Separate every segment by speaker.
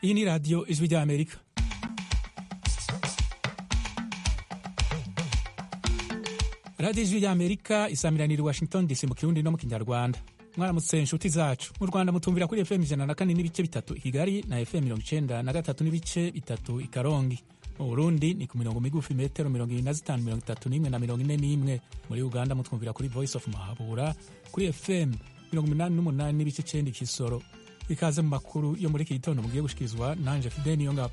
Speaker 1: Iyi ni radiyo Ijwi ry'Amerika. Radiyo Ijwi ry'Amerika isamiranira i Washington DC mu Kirundi no mu Kinyarwanda. Mwaramutse inshuti zacu. Mu Rwanda mutumvira kuri FM 104.3 i Kigali na FM 93.3 i Karongi. Mu Burundi ni ku mirongo migufi metero 25, 31 na 41. Muri Uganda mutwumvira kuri Voice of Muhabura kuri FM 88.9 Kisoro. Ikaze mu makuru yo muri iki gitondo mugiye gushikirizwa nanje Fidel Niyongabo.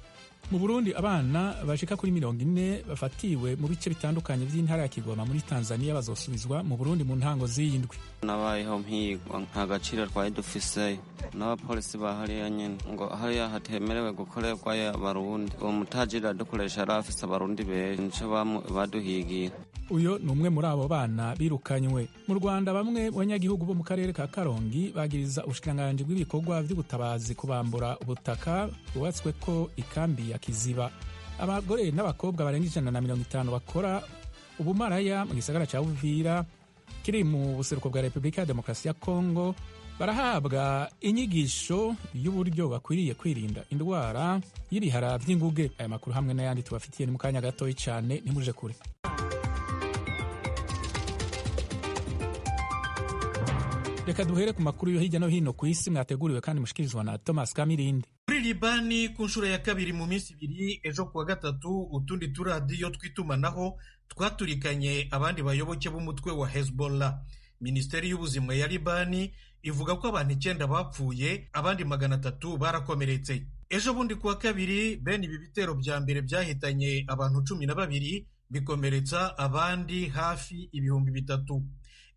Speaker 1: Mu Burundi abana bashika kuri 40 bafatiwe mu bice bitandukanye vy'intara ya Kigoma muri Tanzania bazosubizwa mu Burundi mu ntango z'iyindwi.
Speaker 2: Nabayeho mpigwa nta gaciro twari dufiseyo n'abapolisi ba hariya nyene ngo hariya hatemerewe gukorerwayo abarundi, uwo mutajiri adukoresha yari afise abarundi benshi nico baduhigira.
Speaker 1: Uyo ni umwe muri abo bana birukanywe. Mu Rwanda bamwe mu banyagihugu bo mu karere ka Karongi bagiriza ubushikiranganji bw'ibikorwa vy'ubutabazi kubambura ubutaka bwubatsweko ikambi ya Kiziba. Abagore n'abakobwa barenga 150 bakora ubumaraya mu gisagara ca Uvira kiri mu buseruko bwa Repubulika ya Demokarasi ya Kongo barahabwa inyigisho y'uburyo bakwiriye kwirinda indwara y'ibihara vy'inguge. Aya makuru hamwe n'ayandi tubafitiye ni mu kanya gatoyi cane, ntimuje kure. Reka duhere ku makuru yo hirya no hino ku isi mwateguriwe kandi mushikirizwa na Thomas Kamirindi.
Speaker 3: Muri Libani ku nshuro ya kabiri mu minsi ibiri ejo kuwa gatatu utundi turadiyo tw'itumanaho twaturikanye abandi bayoboke b'umutwe wa Hezbollah. Minisiteri y'ubuzima ya Libani ivuga ko abantu 9 bapfuye abandi 300 barakomeretse. Ejo bundi kuwa kabiri bene ibi bitero bya mbere byahitanye abantu 12 bikomeretsa abandi hafi 3000.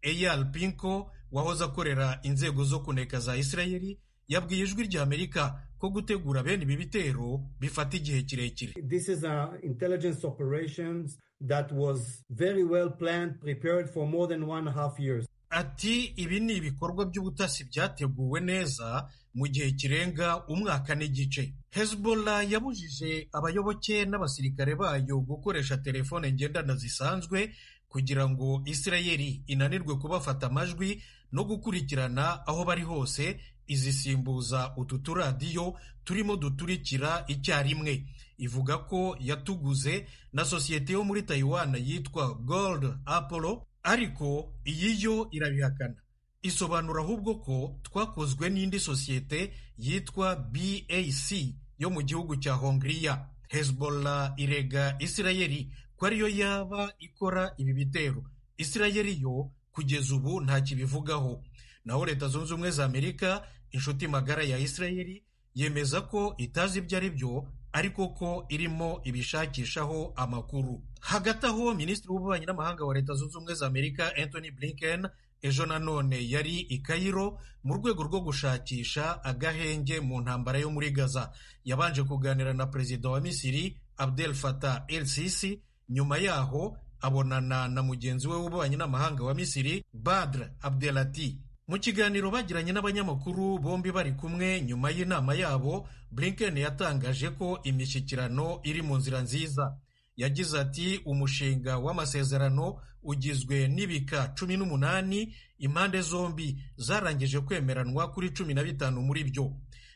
Speaker 3: Eyal Pinko wahoze akorera inzego zo kuneka za Isirayeli yabwiye Ijwi rya Amerika ko gutegura bene ibi bitero bifata igihe kirekire.
Speaker 4: This is a intelligence operations that was very well planned, prepared for more than 1.5 years.
Speaker 3: Ati ibi ni ibikorwa by'ubutasi byateguwe neza mu gihe kirenga umwaka n'igice. Hezbollah yabujije abayoboke n'abasirikare bayo gukoresha telefone ngendanwa zisanzwe kugira ngo Isirayeli inanirwe kubafata amajwi no gukurikirana aho bari hose, izisimbuza utu turadiyo turimo duturikira icyarimwe. Ivuga ko yatuguze na sosiyete yo muri Taiwan yitwa Gold Apollo, ariko iyi yo irabihakana. Isobanura ahubwo ko twakozwe n'indi sosiyete yitwa BAC yo mu gihugu cya Hongiriya. Hezbollah irega Isirayeli ko ariyo yaba ikora ibi bitero. Isirayeli yo kugeza ubu nta kibivugaho. Naho Leta Zunze Ubumwe za Amerika, inshuti magara ya Isirayeli, yemeza ko itazi ibyo ari byo ariko ko irimo ibishakishaho amakuru. Hagati aho Minisitiri w'Ububanyi n'Amahanga wa Leta Zunze Ubumwe za Amerika Anthony Blinken ejo nanone yari i Cairo mu rwego rwo gushakisha agahenge mu ntambara yo muri Gaza. Yabanje kuganira na Perezida wa Misiri Abdel Fattah el-Sisi, nyuma yaho abonana na mugenzi we w'ububanyi n'amahanga wa Misiri Badr Abdelati. Mu kiganiro bagiranye n'abanyamakuru bombi bari kumwe nyuma y'inama yabo, Blinken yatangaje ko imishyikirano iri mu nzira nziza. Yagize ati umushinga w'amasezerano ugizwe n'ibika 18, impande zombi zarangije kwemeranwa kuri 15 muri byo.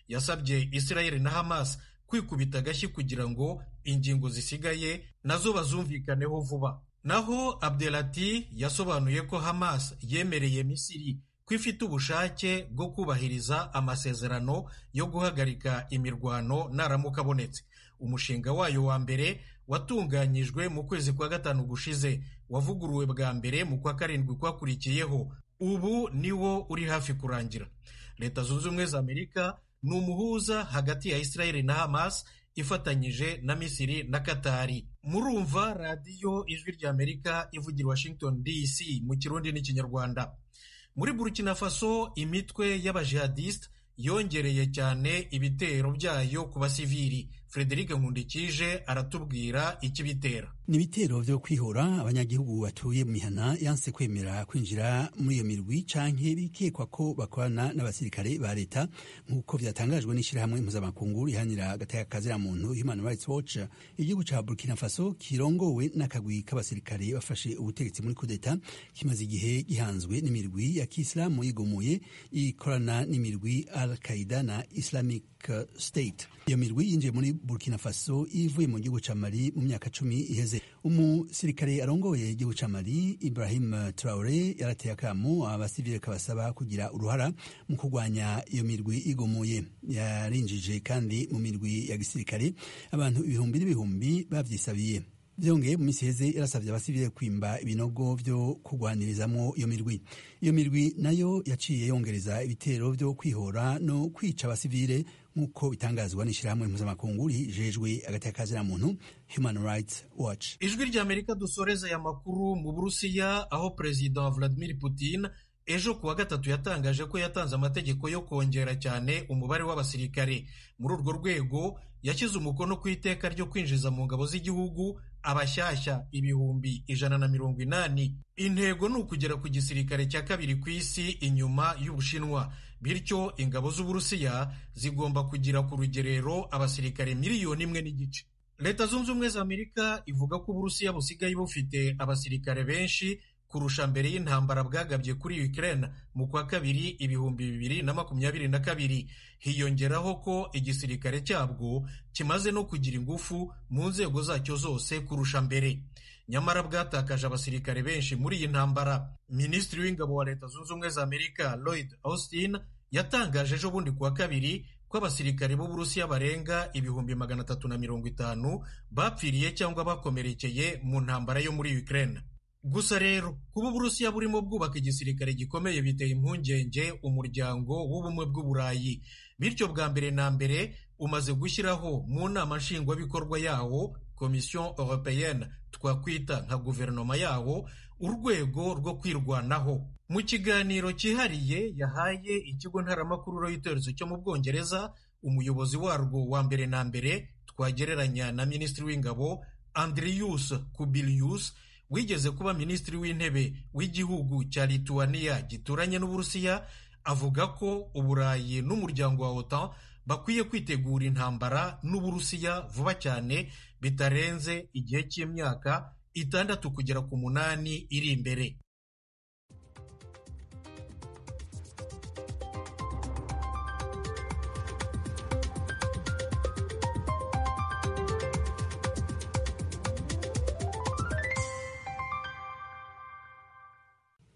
Speaker 3: Yasabye Israel na Hamas kwikubita agashyi kugira ngo ingingo zisigaye nazo bazumvikaneho vuba. Naho Abdelati yasobanuye ko Hamas yemereye Misiri ko ifite ubushake bwo kubahiriza amasezerano yo guhagarika imirwano naramuka abonetse. Umushinga wayo wa mbere watunganyijwe mu kwezi kwa 5 gushize, wavuguruwe bwa mbere mu kwa 7 kwakurikiyeho, ubu niwo uri hafi kurangira. Leta Zunze Ubumwe za Amerika ni umuhuza hagati ya Israel na Hamas ifatanyije na Misiri na Katari. Murumva radiyo Ijwi rya Amerika ivugira Washington DC mu Kirundi n'Ikinyarwanda. Muri Burkina Faso imitwe y'abajihadiste yongereye cyane ibitero byayo ku basivili. Frederic Nkundikije aratubwira ikibitera.
Speaker 5: Ni ibitero vyo kwihora abanyagihugu batuye mu mihana yanse kwemera kwinjira muri iyo mirwi canke bikekwa ko bakorana n'abasirikare ba leta, nk'uko vyatangajwe n'ishirahamwe mpuzamakungu rihanira agateka kaziramuntu Human Rights Watch. Igihugu ca Burkina Faso kirongowe n'akagwi k'abasirikare bafashe ubutegetsi muri kudeta kimaze igihe gihanzwe n'imirwi ya kisilamu yigomuye ikorana n'imirwi Al Qaeda na Islamic State. Iyo mirwi yinjiye muri Burkina Faso ivuye mu gihugu ca Mali mu myaka 10 iheze. Umusirikare arongoye igihugu ca Mali, Ibrahim Traore, yarateye akamo abasivile kabasaba kugira uruhara mu kurwanya iyo mirwi igomoye. Yarinjije kandi mu mirwi ya gisirikare abantu ibihumbi n'ibihumbi bavyisabiye. Vyongeye, mu misi iheze yarasavye abasivile kwimba ibinogo vyo kurwanirizamwo iyo mirwi. Iyo mirwi nayo yaciye yongereza ibitero vyo kwihora no kwica abasivile, nk'uko bitangazwa n'ishirahamwe mpuzamakungu rijejwe agateka muntu, Human Rights Watch.
Speaker 3: Ijwi ry'Amerika. Dusoreza aya makuru mu Burusiya, aho Perezida Vladimir Putin ejo kuwa gatatu yatangaje ko yatanze amategeko yo kongera cyane umubare w'abasirikare. Muri urwo rwego yashyize umukono ku iteka ryo kwinjiza mu ngabo z'igihugu abashyashya 180,000. Intego ni ukugera ku gisirikare cya kabiri ku isi inyuma y'Ubushinwa. Bityo ingabo z'Uburusiya zigomba kugira ku rugerero abasirikare 1.5 miliyoni. Leta Zunze Ubumwe za Amerika ivuga ko Uburusiya busigaye bufite abasirikare benshi kurusha mbere y'intambara bwagabye kuri Ukraine mu kwa kabiri 2022. Hiyongeraho ko igisirikare cyabwo kimaze no kugira ingufu mu nzego zacyo zose kurusha mbere, nyamara bwatakaje abasirikare benshi muri iyi ntambara. Minisitiri w'ingabo wa Leta Zunze Ubumwe za Amerika, Lloyd Austin, yatangaje ejo bundi kuwa kabiri ko abasirikare b'Uburusiya barenga 350,000 bapfiriye cyangwa bakomerekeye mu ntambara yo muri Ukraine. Gusa rero, kuba Uburusiya burimo bwubaka igisirikare gikomeye biteye impungenge Umuryango w'Ubumwe bw'Uburayi. Bityo bwa mbere na mbere umaze gushyiraho mu nama nshingwabikorwa yawo, Commission Européenne twakwita nka guverinoma yawo, urwego rwo kwirwanaho. Mu kiganiro cyihariye yahaye ikigo ntaramakuru Reuters cyo mu Bwongereza, umuyobozi warwo wa mbere na mbere, twagereranya na minisitiri w'ingabo, Andrius Kubilius, wigeze kuba minisitiri w'intebe w'igihugu cya Lituania gituranye n'Uburusiya, avuga ko Uburayi n'umuryango wa OTAN bakwiye kwitegura intambara n'Uburusiya vuba cyane, bitarenze igihe cy'imyaka 6 kugera ku 8 iri imbere.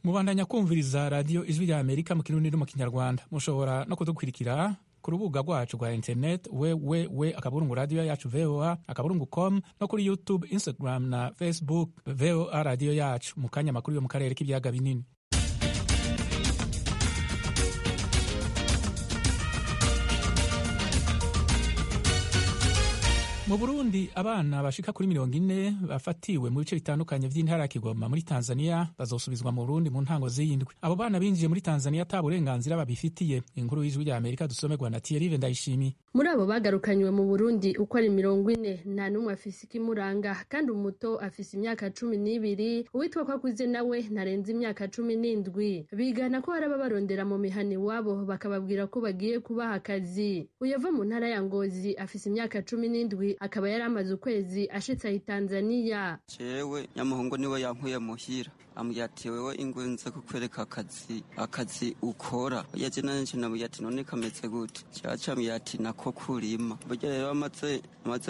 Speaker 1: Mubandanya kumviriza Radiyo Ijwi rya Amerika mu Kirundi no mu Kinyarwanda. Mushobora no kudukurikira ku rubuga rwacu rwa internet, www.radiyoyacuvoa.com, no kuri YouTube, Instagram na Facebook, VOA Radiyo Yacu. Mu kanya, amakuru yo mu karere k'ibiyaga binini. Mu Burundi, abana bashika kuri 40 bafatiwe mu bice bitandukanye vy'intara ya Kigoma muri Tanzania bazosubizwa mu Burundi mu ntango z'iyindwi. Abo bana binjiye muri Tanzania ata burenganzira babifitiye. Inkuru y'Ijwi rya Amerika dusomerwa na Thierry Ndayishimiye.
Speaker 6: Muri abo bagarukanywe mu Burundi uko ari 40, nta n'umwe afise ikimuranga, kandi umuto afise imyaka 12, uwitwa ko akuze nawe ntarenze imyaka 17. Bigana ko hari ababarondera mu mihana iwabo bakababwira ko bagiye kubaha akazi. Uyava mu ntara ya Ngozi afise imyaka 17, akaba yari amaze ukwezi ashitse ahi Tanzania.
Speaker 2: Jewe nyamuhungu niwe yankuye muhira, ambwira ati: "Wewe ingwe, nze kukwereka akazi ukora." Yaje nanje nabwira ati: "None kameze gute?" Caca ambwira ati: "Nako kurima." Burya rero amaze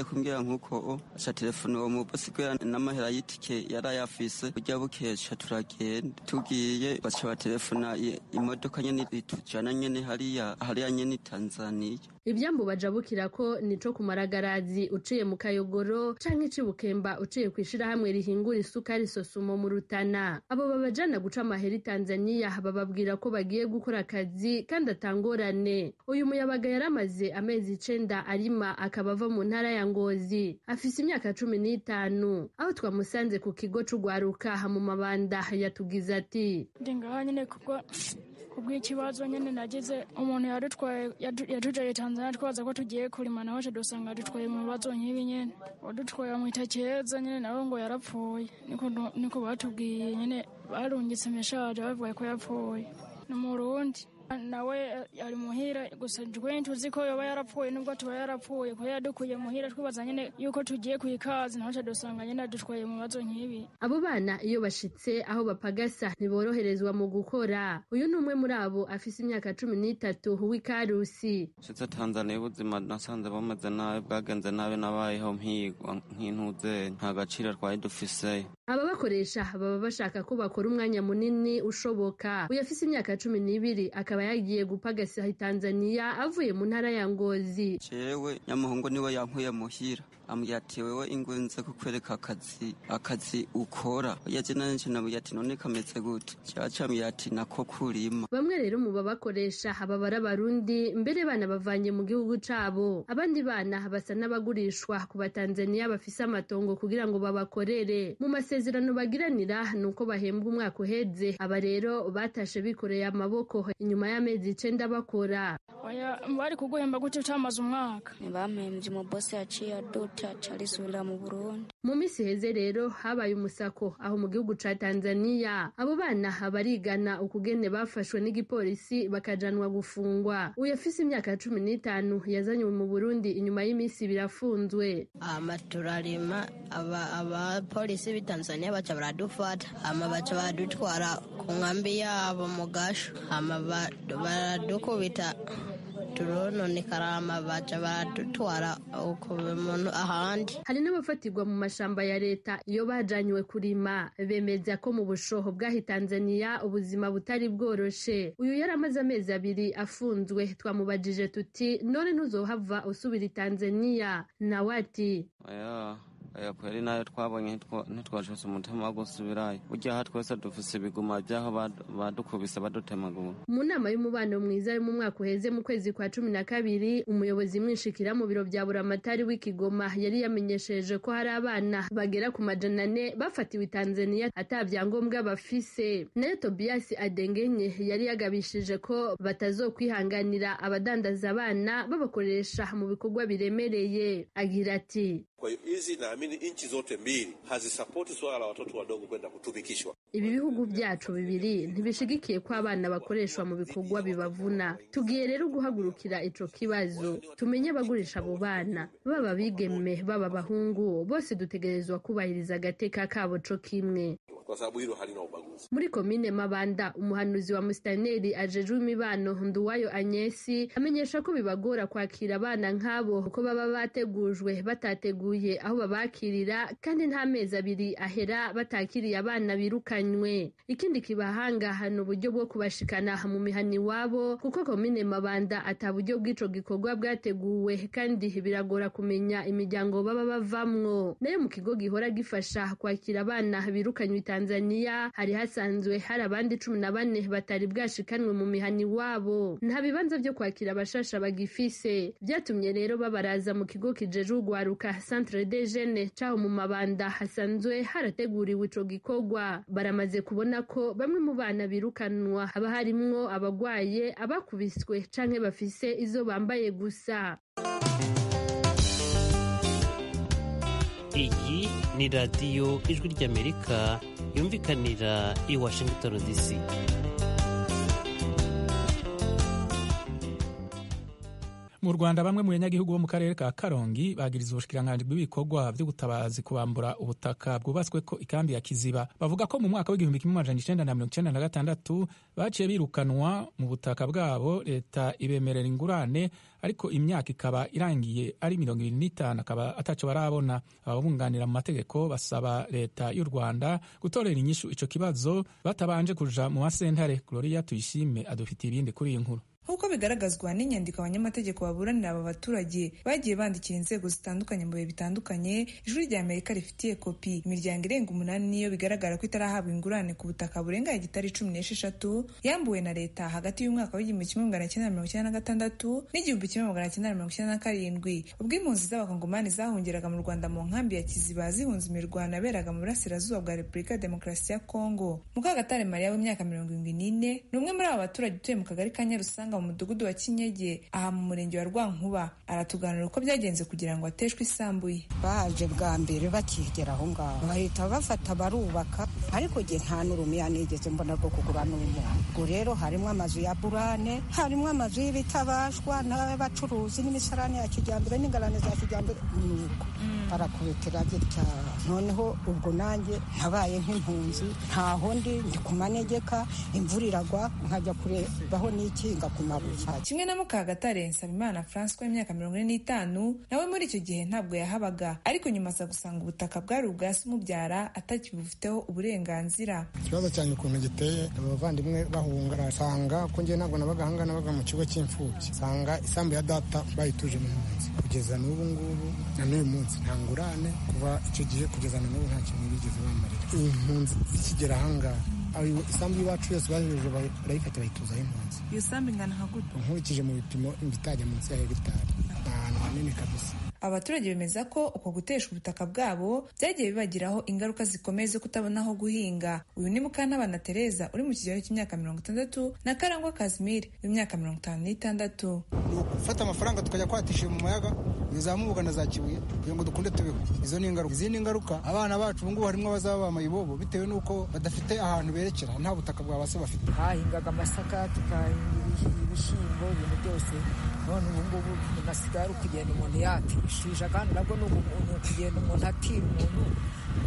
Speaker 2: kumbwira nkuko, aca telefone uwo mubosi kubera n'amahera y'itike yarayafise. Burya bukesha turagenda, tugiye baca batelefona imodoka nyene itujana nyene hariya nyene Tanzania.
Speaker 6: Ivyambu bajabukira ko nico ku Maragarazi uciye mu Kayogoro, canke icibukemba uciye kw'ishirahamwe rihingura isukari Sosumo mu Rutana. Abo babajana guca amahera i Tanzania bababwira ko bagiye gukora akazi kandi atangorane. Uyu muyabaga yaramaze amezi 9 arima, akaba ava mu ntara ya Ngozi, afise imyaka 15. Aho twamusanze ku kigo c'ugwaruka mu Mabanda, yatugize ati:
Speaker 7: Ndi ngaha nyene kuko kubw'ikibazo nyene nagize. Umuntu yadutwaye yatujaye Tanzania, twaza ko tugiye kurima, naho dusanga dutwaye mu bibazo nk'ibi nyene. Wadutwaye bamwita Keza nyene, nawe ngo yarapfuye, niko batubwiye nyene. Barungitse meshaje bavuga ko yapfuye, ni Umurundi. Nawe ari muhira gusa twe tuzi ko yoba yarapfuye, nubwo tuba yarapfuye kuko yadukuye muhira twibaza nyene yuko tugiye kwikazi, naho dusanga nyene adutwaye mu bibazo nk'ibi.
Speaker 6: Abo bana iyo bashitse aho bapagasa ntiboroherezwa mu gukora. Uyu ni umwe muri abo afise imyaka 13 w'Ikarusi.
Speaker 2: Nshitse Tanzania ubuzima nasanze bumeze nabi, bwagenze nabi, nabayeho mpigwa nk'intuze, nta gaciro twari dufise.
Speaker 6: Ababakoresha baba bashaka ko bakora umwanya munini ushoboka. Uyu afise imyaka 12 akaba yagiye gupagasa Tanzania avuye mu ntara ya Ngozi.
Speaker 8: Jewe nyamuhungu niwe yankuye muhira, ambwira ati wewe ingo nze kukwereka akazi ukora. Yaje nanje namubwira ati none kameze gute? Caca ambwira ati nako kurima.
Speaker 6: Bamwe rero mu babakoresha baba ari Abarundi, mbere bana bavanye mu gihugu cabo. Abandi bana basa n'abagurishwa ku Batanzania bafise amatongo kugira ngo babakorere. Mu masezerano bagiranira nuko bahembwa umwaka uheze. Aba rero batashe bikoreye amaboko inyuma y'amezi 9 bakora.
Speaker 7: Oya, bari kuguhemba gute utamaze umwaka?
Speaker 9: Ntibampembye, umubosi yaciye aduta arisubira mu Burundi.
Speaker 6: Mu minsi iheze rero habaye umusako aho mu gihugu ca Tanzania. Abo bana barigana ukugene bafashwe n'igipolisi bakajanwa gufungwa. Uyu afise imyaka 15 yazanywe mu Burundi inyuma y'imisi ibiri afunzwe.
Speaker 10: Ama turarima, abapolisi b'i Tanzania baca baradufata, ama baca baradutwara ku nkambi yabo mu gasho, ama baradukubita turononekara, ama baca baradutwara umuntu ahandi.
Speaker 6: Hari n'abafatirwa mu mashamba ya leta iyo bajanywe kurima. Bemeza ko mu bushoho bw'ahi Tanzania ubuzima butari bworoshe. Uyu yari amaze amezi 2 afunzwe. Twamubajije tuti none ntuzohava usubira i Tanzania? Nawe ati
Speaker 2: oya oya, kweri nayo twabonye ntitwashose umutima wo gusubirayo. Burya aha twese dufise ibiguma by'aho badukubise badutemagura.
Speaker 6: Mu nama y'umubano mwiza yo mu mwaka uheze mu kwezi kwa 12, umuyobozi mwinshikira mu biro bya Buramatari w'Ikigoma yari yamenyesheje ko hari abana bagera ku 400 bafatiwe Tanzania ata vyangombwa bafise. Nayo Tobias Adengenye yari yagabishije ko batazokwihanganira abadandaza abana babakoresha mu bikorwa biremereye. Agira ati
Speaker 11: kwa hiyo hizi naamini nchi zote mbili hazisapoti suala la watoto wadogo kwenda kutumikishwa.
Speaker 6: Ibi bihugu byacu bibiri ntibishigikiye ko abana bakoreshwa mu bikorwa bibavuna. Tugiye rero guhagurukira ico kibazo, tumenye abagurisha abo bana, baba bigeme baba abahungu, bose dutegerezwa kubahiriza agateka kabo co kimwe.
Speaker 11: Kwa sababu hilo halina ubaguzi.
Speaker 6: Muri komine Mabanda, umuhanuzi wa Mustaneri ajejwe imibano Nduwayo Anyesi amenyesha ko bibagora kwakira abana nk'abo kuko baba bategujwe batateguye aho babakirira, kandi nta mezi 2 ahera batakiriye abana birukanywe. Ikindi kibahanga hano uburyo bwo kubashikana mu mihana iwabo, kuko komine Mabanda ata buryo bw'ico gikorwa bwateguwe, kandi biragora kumenya imiryango baba bavamwo. Nayo mu kigo gihora gifasha kwakira abana birukanywe Tanzania hari hasanzwe hari abandi 14 batari bwashikanwe mu mihana iwabo. Nta bibanza byo kwakira abashasha bagifise. Byatumye rero babaraza mu kigo kijejwe ugwaruka Centre des Jeunes caho mu Mabanda hasanzwe harateguriwe ico gikorwa. Baramaze kubona ko bamwe mu bana birukanwa haba harimwo abagwaye, abakubiswe canke bafise izo bambaye gusa.
Speaker 12: Iyi ni radiyo Ijwi ry'Amerika yumvikanira i Washington DC.
Speaker 1: Mu Rwanda, bamwe mu banyagihugu bo mu karere ka Karongi bagiriza ubushikiranganji bw'ibikorwa by'ubutabazi kubambura ubutaka bwubatswe ko ikambi ya Kiziba. Bavuga ko mu mwaka w'1996 baciye birukanwa mu butaka bwabo, leta ibemerera ingurane, ariko imyaka ikaba irangiye ari 25 akaba ataco barabona. Ababunganira mu mategeko basaba leta y'u Rwanda gutorera inyishu ico kibazo batabanje kuja mu masentare. Gloria Tuyishime adufitiye ibindi kuri iyi nkuru.
Speaker 13: Nk'uko bigaragazwa n'inyandiko abanyamategeko baburanira aba baturage bagiye bandikira inzego zitandukanye mu bihe bitandukanye, Ijwi rya Amerika rifitiye kopi, imiryango irenga 8 niyo bigaragara ko itarahabwa ingurane ku butaka burenga hegitari 16 yambuwe na leta hagati y'umwaka w'1996 n'1997, ubwo impunzi z'abakongomani zahungiraga mu Rwanda mu nkambi ya Kiziba zihunze imirwano yaberaga mu burasirazuba bwa Repubulika ya Demokarasi ya Kongo. Mukagatare Mariya w'imyaka 74 ni umwe muri aba baturage utuye mu kagari ka Nyarusanga mu mudugudu wa Kinyege aha mu murenge wa Rwankuba, aratuganira uko byagenze kugira ngo ateshwe isambu ye.
Speaker 14: Baje bwa mbere bakigera aho ngaho bahita bafata barubaka, ariko jye nta n'urumiya nigeze mbona rwo kugura n'umuntu. Ubwo rero harimo amazu ya burane, harimo amazu y'ibitabashwa n'abacuruzi n'imisarane ya kijyambere n'ingarane za kijyambere, nuko barakubitira gitya. Noneho ubwo nanjye ntabaye nk'impunzi, ntaho ndi ku manegeka, imvura iragwa nkajya kurebaho n'ikinga ku mabuye.
Speaker 13: Kimwe na Mukagatare Nsabimana Francois w'imyaka 45, nawe muri icyo gihe ntabwo yahabaga, ariko nyuma aza gusanga ubutaka bwari ubwa se umubyara atakibufiteho uburenganzira.
Speaker 15: Ikibazo cyanjye ukuntu giteye, abavandimwe bahunga nsanga ko njye ntabwo nabaga ahanga, nabaga mu kigo cy'imfubyi, nsanga isambu ya data bayituje mu mpunzi kugeza n'ubu ngubu na n'uyu munsi nta ngurane. Kuva icyo gihe kugeza na n'ubu nta kintu bigeze bamarira. Impunzi zikigera ahangaha, isambu y'iwacu yose bahereje barayifata bayituzaho impunzi.
Speaker 13: Iyo sambu ingana nka gute?
Speaker 15: Nkurikije mu bipimo bitajya munsi ya hegitari, ni ahantu hanini kabisa.
Speaker 13: Abaturage bemeza ko uko guteshwa ubutaka bwabo byagiye bibagiraho ingaruka zikomeye zo kutabona aho guhinga. Uyu ni Mukantabana Tereza uri mu kigero cy'imyaka 60 na Karangwa Casimir w'imyaka 56.
Speaker 16: Ni ugufata amafaranga tukajya kwatisha mu mayaga bizamuka na za Kibuye kugira ngo dukunde tubeho. Izo ni ingaruka. Izindi ngaruka, abana bacu ubu ngubu harimo abazaba bamayibobo bitewe n'uko badafite ahantu berekera, nta butaka bwa base bafite.
Speaker 17: Hahingaga amasaka, tukahinga ibishyimbo, ibintu byose. None ubu ngubu nasigaye ari ukugenda umuntu yatishisha, kandi nabwo ni ukugenda umuntu atira umuntu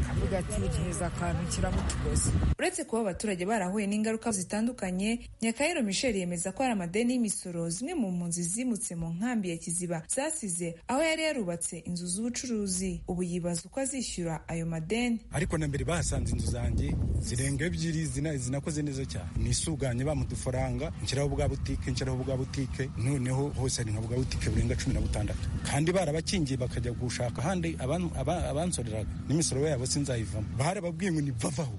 Speaker 17: akavuga ati ntiza akantu nshyiramo utugozi.
Speaker 13: Uretse kuba abaturage barahuye n'ingaruka zitandukanye, Nyakahiro Michel yemeza ko hari amadeni y'imisoro zimwe mu mpunzi zimutse mu nkambi ya Kiziba zasize aho yari yarubatse inzu z'ubucuruzi. Ubu yibaza uko azishyura ayo madeni.
Speaker 18: Ariko na mbere bahasanze inzu zanjye zirenga ebyiri zinakoze neza cyane, nisuganye bamudufaranga nshyiraho bwa butike, nshyiraho bwa butike, noneho hose hari nka bwa butike burenga 16, kandi barabakingiye bakajya gushaka ahandi abansoreraga n'imisoro yabo sinzayivamo. Barababwiye ngo nibavaho,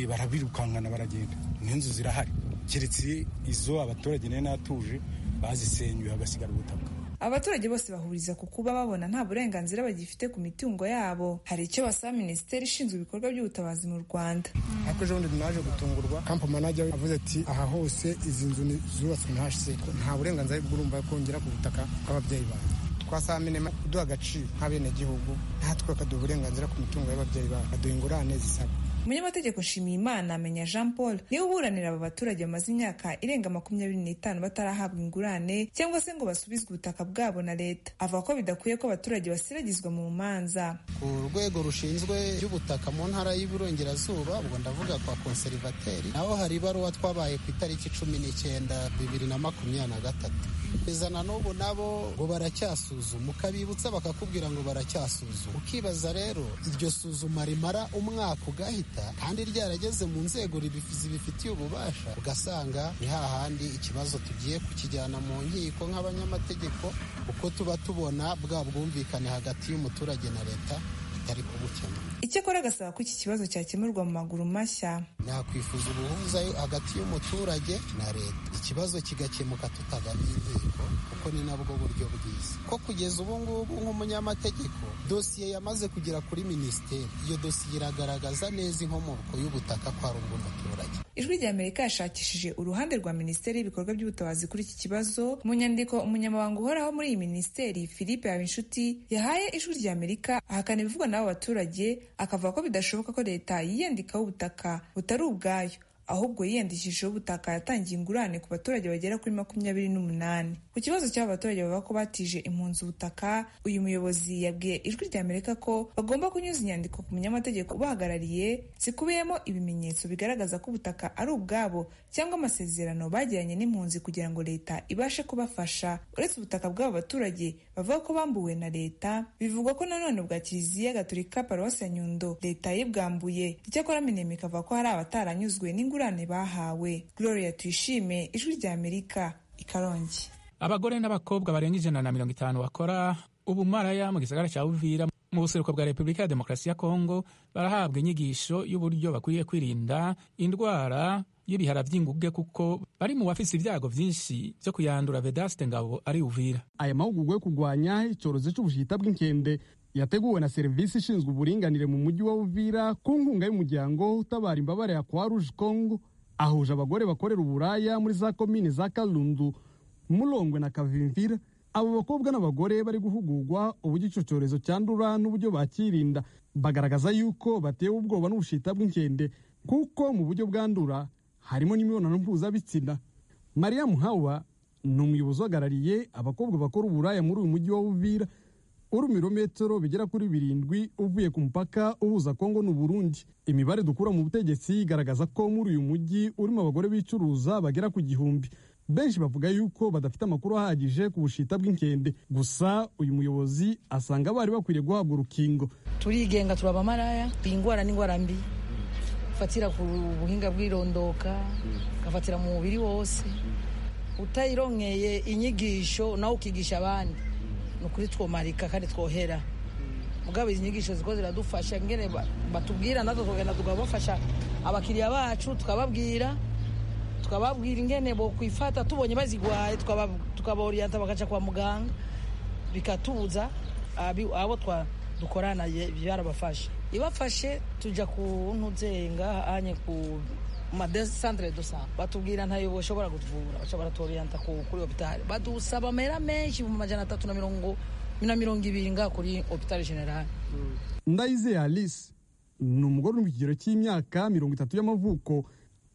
Speaker 18: barabirukankana baragenda, n'inzu zirahari keretse izo abaturage nari natuje bazisenyuye hagasigara ubutaka.
Speaker 13: Abaturage bose bahuriza ku kuba babona nta burenganzira bagifite ku mitungo yabo. Hari icyo basaba minisiteri ishinzwe ibikorwa by'ubutabazi mu Rwanda.
Speaker 15: Ariko ejo bundi naje gutungurwa, kampo manager avuze ati aha hose izi nzu zubatswe na HCR, nta burenganzira bw'urumva kongera ku butaka bw'ababyeyi banjye. Twasaba minema kuduha agaciro nk'abenegihugu, natwe bakaduha uburenganzira ku mitungo y'ababyeyi bacu, baduha ingurane zisabwa.
Speaker 13: Umunyamategeko Nshimiyimana Amenya Jean Paul niwe uburanira aba baturage bamaze imyaka irenga 25 batarahabwa ingurane cyangwa se ngo basubizwe ubutaka bwabo na leta. Avuga ko bidakwiye ko abaturage basiragizwa mu manza.
Speaker 19: Ku rwego rushinzwe iby'ubutaka mu ntara y'Iburengerazuba, ubwo ndavuga kwa konserivateri, naho hari ibaruwa twabaye ku itariki 19 2023. Kugeza n'ubu nabo ngo baracyasuzuma, ukabibutsa bakakubwira ngo baracyasuzuma. Ukibaza rero iryo suzuma rimara umwaka ugahita kandi ryarageze mu nzego zibifitiye ububasha, ugasanga ni hahandi ikibazo tugiye kukijyana mu nkiko nk'abanyamategeko, uko tuba tubona bwa bwumvikane hagati y'umuturage na leta bitari kubukemura.
Speaker 13: Icyakora agasaba ko iki kibazo cyakemurwa mu maguru mashya.
Speaker 19: Nakwifuza ubuhuza hagati y'umuturage na leta, ikibazo kigakemuka tutagana inkiko, kuko ni nabwo buryo bwiza. Ko kugeza ubu ngubu nk'umunyamategeko dosiye yamaze kugera kuri minisiteri, iyo dosiye iragaragaza neza inkomoko y'ubutaka ko ari ubw'umuturage.
Speaker 13: Ijwi rya Amerika yashakishije uruhande rwa minisiteri y'ibikorwa by'ubutabazi kuri iki kibazo. Mu nyandiko umunyamabanga uhoraho muri iyi minisiteri Philippe Habinshuti yahaye Ijwi rya Amerika, ahakana ibivugwa n'abo baturage, akavuga ko bidashoboka ko leta yiyandikaho ubutaka butari ubwayo, ahubwo yiyandikishijeho ubutaka yatangiye ingurane ku baturage bagera kuri 28. Ku kibazo cy'aba baturage bavuga ko batije impunzi ubutaka, uyu muyobozi yabwiye Ijwi rya Amerika ko bagomba kunyuza inyandiko ku munyamategeko ubahagarariye zikubiyemo ibimenyetso bigaragaza ko ubutaka ari ubwabo cyangwa amasezerano bagiranye n'impunzi kugira ngo leta ibashe kubafasha. Uretse ubutaka bw'abo baturage bavuga ko bambuwe na leta, bivugwa ko nanone ubwa Kiliziya Gatolika Paruwasi ya Nyundo leta yibwambuye. Icyakora Minema ikavuga ko hari abataranyuzwe n'ingurane bahawe. Gloria Tuyishime, Ijwi rya Amerika, i Karongi.
Speaker 1: Abagore n'abakobwa barenga 150 bakora ubumaraya mu gisagara cya Uvira mu buseruko bwa Repubulika ya Demokarasi ya Kongo barahabwa inyigisho y'uburyo bakwiye kwirinda indwara y'ibihara by'inguge kuko bari mu bafise ibyago byinshi byo kuyandura. Vedaste Ngabo ari Uvira.
Speaker 20: Aya mahugurwa yo kurwanya icyorezo cy'ubushita bw'inkende yateguwe na serivisi ishinzwe uburinganire mu mujyi wa Uvira ku nkunga y'umuryango utabara imbabare ya Croix Rouge Congo, ahuje abagore bakorera uburaya muri za komine za Kalundu, Mulongwe na Kavimvira. Abo bakobwa n'abagore bari guhugurwa uburyo icyo cyorezo cyandura n'uburyo bakirinda, bagaragaza yuko batewe ubwoba n'ubushita bw'inkende kuko mu buryo bwandura harimo n'imibonano mpuzabitsina. Mariya Muhawa ni umuyobozi uhagarariye abakobwa bakora uburaya muri uyu mujyi wa Uvira, uri ibirometero bigera kuri 7 uvuye ku mupaka uhuza Kongo n'u Burundi. Imibare dukura mu butegetsi igaragaza ko muri uyu mujyi urimo abagore bicuruza bagera ku 1000. Benshi bavuga yuko badafite amakuru ahagije ku bushita bw'inkende, gusa uyu muyobozi asanga bari bakwiriye guhabwa urukingo.
Speaker 21: Turigenga turabamaraya, iyi ndwara ni indwara mbi fatira ku buhinga bw'irondoka, gafatira mu mubiri wose. Utayironkeye inyigisho nawe ukigisha abandi, ni ukuri twomarika kandi twohera. Mugabo izi nyigisho ziko ziradufasha ngene batubwira, natwe tukagenda tukabafasha abakiriya bacu, tukababwira ingene bo kwifata tubonye bazigwaye, tukabaoriyanta bakaca kwa muganga, bikatubuza abo dukorana byarabafasha. Ibafashe tuja ku ntuzenga anye ku centre de santé, batubwira ntayo boshobora kutuvura, baca baratoriyanta kuri hôpital, badusaba amahera menshi mu 320 nga kuri hôpital general.
Speaker 20: Ndayizeye Alice ni umugore uri mu kigero cy'imyaka 30 y'amavuko,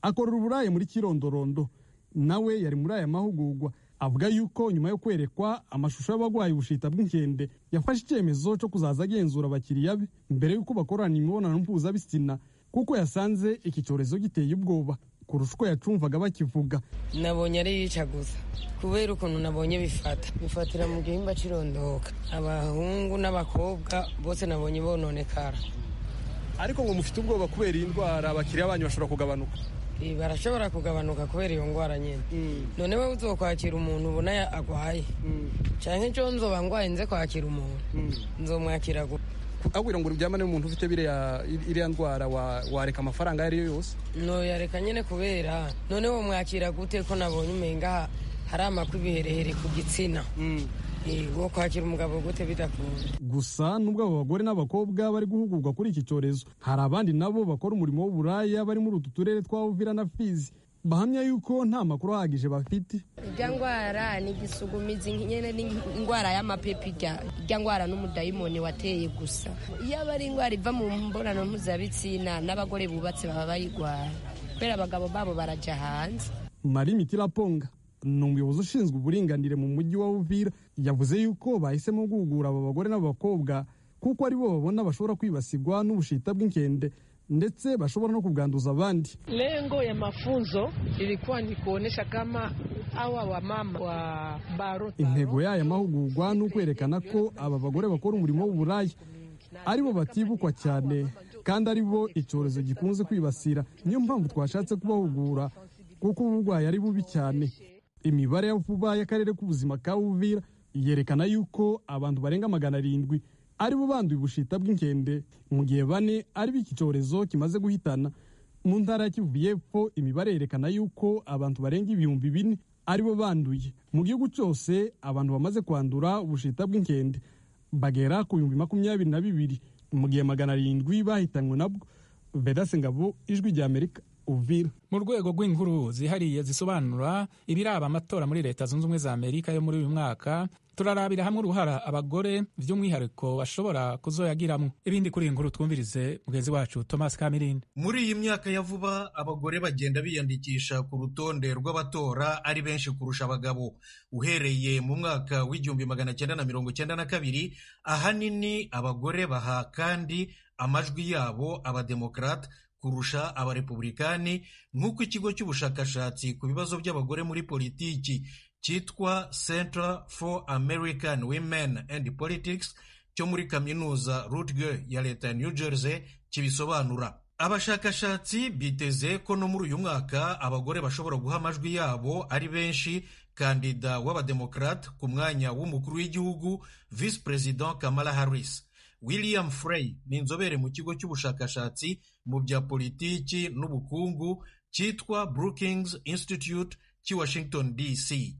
Speaker 20: akorera uburaya muri Kirondorondo. Nawe yari muri aya mahugurwa. Avuga yuko nyuma yo kwerekwa amashusho y'abarwayi ubushita bw'inkende yafashe icyemezo cyo kuzaza agenzura abakiriya be mbere y'uko bakorana imibonano mpuzabitsina, kuko yasanze iki cyorezo giteye ubwoba kurusha uko yacumvaga bakivuga.
Speaker 22: Nabonye ari yica gusa kubera ukuntu nabonye bifatira mu gihimba cy'irondoka, abahungu n'abakobwa bose nabonye bononekara.
Speaker 20: Ariko ngo mufite ubwoba kubera iyi ndwara abakiriya banyu bashobora kugabanuka?
Speaker 22: Barashobora kugabanuka kubera iyo ndwara nyine. None we uzokwakira umuntu ubona agwaye, canke nco nzoba ngwaye nze kwakira umuntu nzomwakira
Speaker 20: abwira ngo uryamane n'umuntu ufite iriya ndwara, wareka amafaranga ayo ariyo yose?
Speaker 22: No yareka nyine, kubera none wo mwakira gute ko nabonye umenga hari amakwi ibiherehere ku gitsina? Wo kwakira umugabo gute bidakunda?
Speaker 20: Gusa nubwo abo bagore n'abakobwa bari guhugurwa kuri iki cyorezo, hari abandi nabo bakora umurimo w'uburaya bari muri utu turere twa Uvira na Fizi bahamya yuko nta makuru ahagije bafite.
Speaker 23: Irya ndwara ni igisugumizi nyene, ni indwara y'amapepi, irya ndwara n'umudayimoni wateye gusa. Iyo aba ari indwara iva mu mbonano mpuzabitsina, n'abagore bubatse baba bayigwara kubera abagabo babo baraja hanze.
Speaker 20: Marie Mitiraponga ni umuyobozi ushinzwe uburinganire mu mujyi wa Uvira, yavuze yuko bahisemo guhugura aba bagore n'abakobwa kuko aribo babona bashobora kwibasirwa n'ubushita bw'inkende ndetse bashobora no kubwanduza abandi.
Speaker 24: Lengo ya mafunzo ilikuwa ni kuonesha kama hawa wamama wa baro.
Speaker 20: Intego y'aya mahugurwa ni ukwerekana ko aba bagore bakora umurimo w'uburaya aribo batibukwa cyane kandi aribo icyorezo gikunze kwibasira. Niyo mpamvu twashatse kubahugura kuko uburwayi ari bubi cyane. Imibare ya vuba y'akarere k'ubuzima ka Uvira yerekana yuko abantu barenga 700 aribo banduye ubushita bw'inkende, mu gihe 4 ari b'iki cyorezo kimaze guhitana. Mu ntara ya Kivu y'Epfo imibare yerekana yuko abantu barenga 4000 aribo banduye. Mu gihugu cyose abantu bamaze kwandura ubushita bw'inkende bagera ku 22,000, mu gihe 700 bahitanywe nabwo. Vedase Ngabo, Ijwi rya Amerika, Uvira.
Speaker 1: Mu rwego rw'inkuru zihariye zisobanura ibiraba amatora muri Leta Zunze Ubumwe za Amerika yo muri uyu mwaka, turarabira hamwe uruhara abagore by'umwihariko bashobora kuzoyagiramwo. Ibindi kuri iyi nkuru twumvirize mugenzi wacu Thomas Kamirindi.
Speaker 3: Muri iyi myaka ya vuba abagore bagenda biyandikisha ku rutonde rw'abatora ari benshi kurusha abagabo. Uhereye mu mwaka w'1992 ahanini abagore baha kandi amajwi yabo abademokrate kurusha abarepublikani, nk'uko ikigo cy'ubushakashatsi ku bibazo by'abagore muri politiki cyitwa Center for American Women and Politics cyo muri kaminuza Rutgers ya leta ya New Jersey kibisobanura. Abashakashatsi biteze ko no muri uyu mwaka abagore bashobora guha amajwi yabo ari benshi kandida w'abademokrate ku mwanya w'umukuru w'igihugu, Vice President Kamala Harris. William Frey ni inzobere mu kigo cy'ubushakashatsi mu bya politiki n'ubukungu cyitwa Brookings Institute cy'i Washington DC.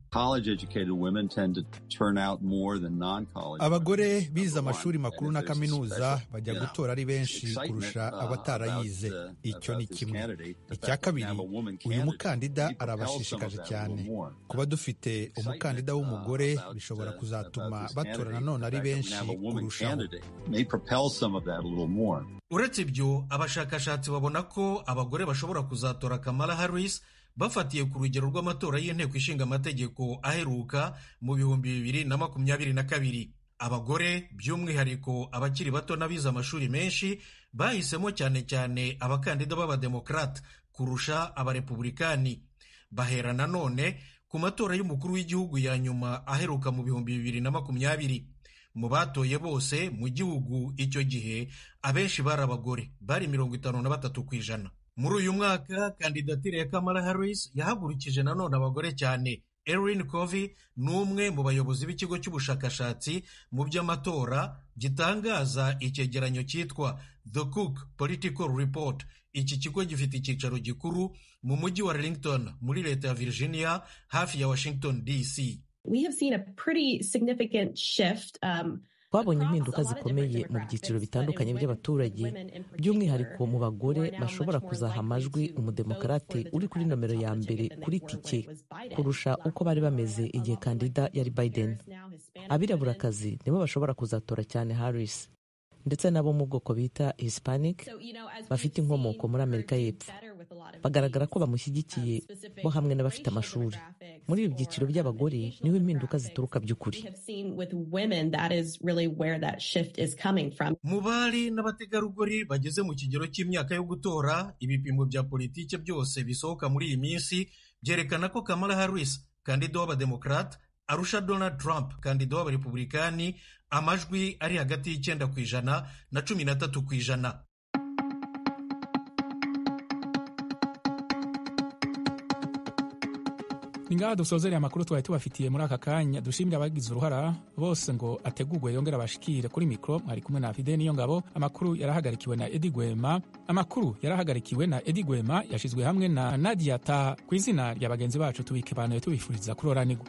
Speaker 4: Abagore bize amashuri makuru na kaminuza bajya gutora ari benshi kurusha abatarayize. Icyo ni kimwe. Icya kabiri, uyu mukandida arabashishikaje cyane. Kuba dufite umukandida w'umugore bishobora kuzatuma batora nanone ari benshi kurushaho.
Speaker 3: Uretse ibyo, abashakashatsi babona ko abagore bashobora kuzatora Kamala Harris bafatiye ku rugero rw'amatora y'inteko ishinga amategeko aheruka mu 2022. Abagore by'umwihariko abakiri bato n'abize amashuri menshi bahisemo cyane cyane abakandida b'abademokarate kurusha abarepublikani. Bahera nanone ku matora y'umukuru w'igihugu ya nyuma aheruka mu 2020. Mu batoye bose mu gihugu icyo gihe, abenshi bari abagore, bari 53%. Muri uyu mwaka kandidatire ya Kamala Harris yahagurukije nanone abagore cyane. Erin Covey ni umwe mu bayobozi b'ikigo cy'ubushakashatsi mu by'amatora gitangaza icyegeranyo cyitwa The Cook Political Report. Iki kigo gifite icyicaro gikuru mu mujyi wa Arlington muri leta ya Virginia, hafi ya Washington DC.
Speaker 5: We have seen a pretty significant shift.
Speaker 7: Twabonye impinduka zikomeye mu byiciro bitandukanye by'abaturage, by'umwihariko mu bagore bashobora kuzaha amajwi umudemokarate uri kuri nomero ya mbere kuri tike kurusha uko bari bameze igihe kandida yari Biden. Abiraburakazi nibo bashobora kuzatora cyane Harris, ndetse n'abo mu bwoko bita Hispanic bafite inkomoko muri Amerika y'Epfo bagaragara ko bamushyigikiye, bo hamwe n'abafite amashuri. Muri ibi byiciro by'abagore niho impinduka zituruka by'ukuri.
Speaker 3: Mu bari n'abategarugori bageze mu kigero cy'imyaka yo gutora, ibipimo bya politike byose bisohoka muri iyi minsi byerekana ko Kamala Harris, kandida w'abademokarate, arusha Donald Trump, kandida w'abarepublikani, amajwi ari hagati y'9% na 13%.
Speaker 1: Ni ngaha dusozereye amakuru twari tubafitiye muri aka kanya. Dushimire abagize uruhara bose ngo ategurwe yongere abashikire. Kuri mikoro mwari kumwe na Fide Niyo Ngabo. Amakuru yarahagarikiwe na Edi Gwema. Amakuru yarahagarikiwe na Edi Gwema, yashizwe hamwe na Nadia Taha. Ku izina rya bagenzi bacu tubikebanuye tubifuriza kuroranirwa.